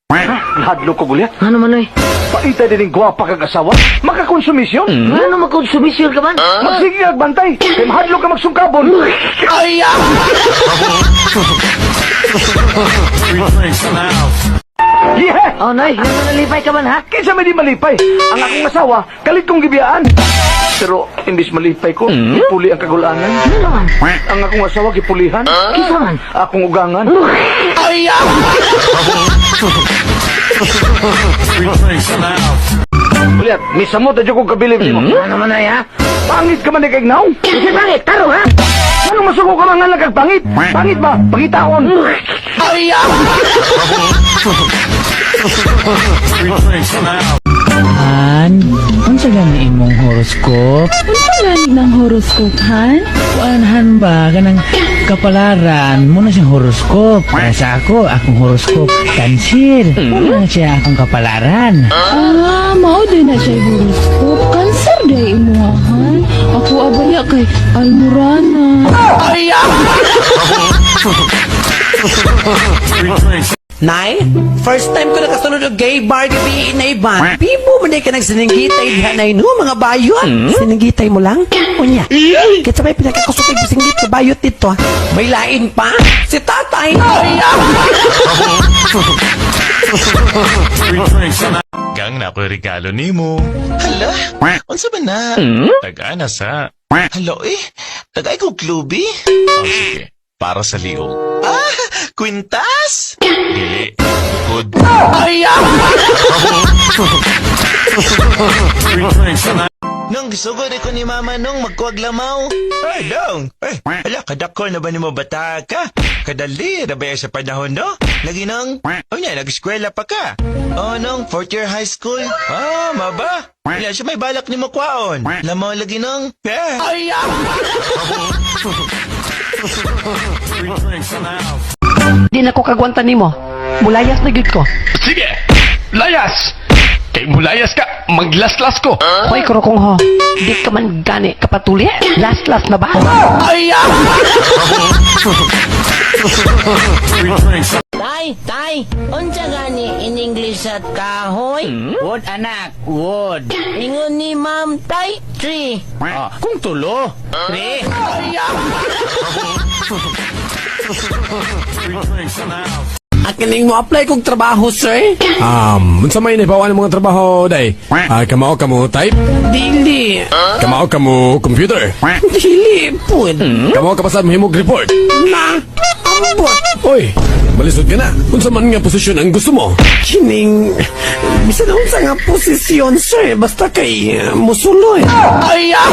Nahadlok ko, Gulyat. Ano man, oy? Paita din ng gwapa kag asawa. Makakonsumisyon. Ano magkonsumisyon ka man? Magsige kag bantay. Kay mahadlok ka magsungkabon. Ay, ah! Yeah! Oh, Noy, ano nalipay ka man, ha? Kinsa may di malipay? Ang akong asawa, kalit kong gibiyaan. Pero imbis malipay ko, gipuli ang kagulanan. Ano man? Ang akong asawa gipulihan. Kinsa man? Akong ugangan. Ay, ah! Gulyat, misamot na dyan kong kabilib nimo. Ano man, oy, ha? Pangit ka man ni kay Gnaw. Kasi pangit, tarong, ha? Ano masuko ka mga kag pangit? Pangit ba? Pangitaon. Ay, ah! Han, unsa gani imong horoscope? Unsa gani ng horoscope, Han? Kuan han ba kanang kapalaran mo na siyang horoscope. Para sa ako, akong horoscope Cancer. Mo na siya akong kapalaran. Ah, mao din na siya horoscope. Cancer day imo, Han. Ako abaya kay Almorana. Ay, ah! Nay, first time ko nakasunod og gay bar gabi na iban. Bibo man ka nagsininggitay diha nay no mga bayot. Sininggitay mo lang? Unya. Kitsa may pinakakusog kay singgit sa bayot dito. May lain pa? Si tatay. Gang na ako'y regalo nimo. Hala, unsa ba na? Taga na sa. Hala eh, tagay ko klubi. Oh, sige. Para sa liog. Ah, kwintas? Dili. Good. Ay, ah! Nung gisugod ko ni mama nung magkuwag lamaw. Ay, dong. Ay, hala, kadako na ba ni mo bata ka? Kadali, na ba yan sa panahon, no? Lagi nung, o niya, nag-eskwela pa ka. Oh, nung, fourth year high school. Ah, maba. Wala siya may balak ni mo kwaon. Lamaw lagi nung. Eh. Ay, ah! Di na ko kagwanta nimo. Mulayas na gyud ko. Sige! Layas! Kay mulayas ka, maglaslas ko! Hoy, kurukong ho. Di ka man gani kapatuli. Last-last na ba? Ay, ah! Tay, tay, unsa gani in English at kahoy? Wood anak, wood. Ingon ni ma'am, tay, tree. Ah, kung tulo. Tre. At kining mo apply kog trabaho, sir? Unsa may nahibawan ng mga trabaho, day? Ah, kamao ka mo type? Dili. Kamao ka mo computer? Dili, pud. Kamao ka pasad mahimog report? Na, ambot. Oy, malisod ka na. Unsa man nga posisyon ang gusto mo? Kining, bisan unsa nga posisyon, sir. Basta kay musuloy. Ay, ah!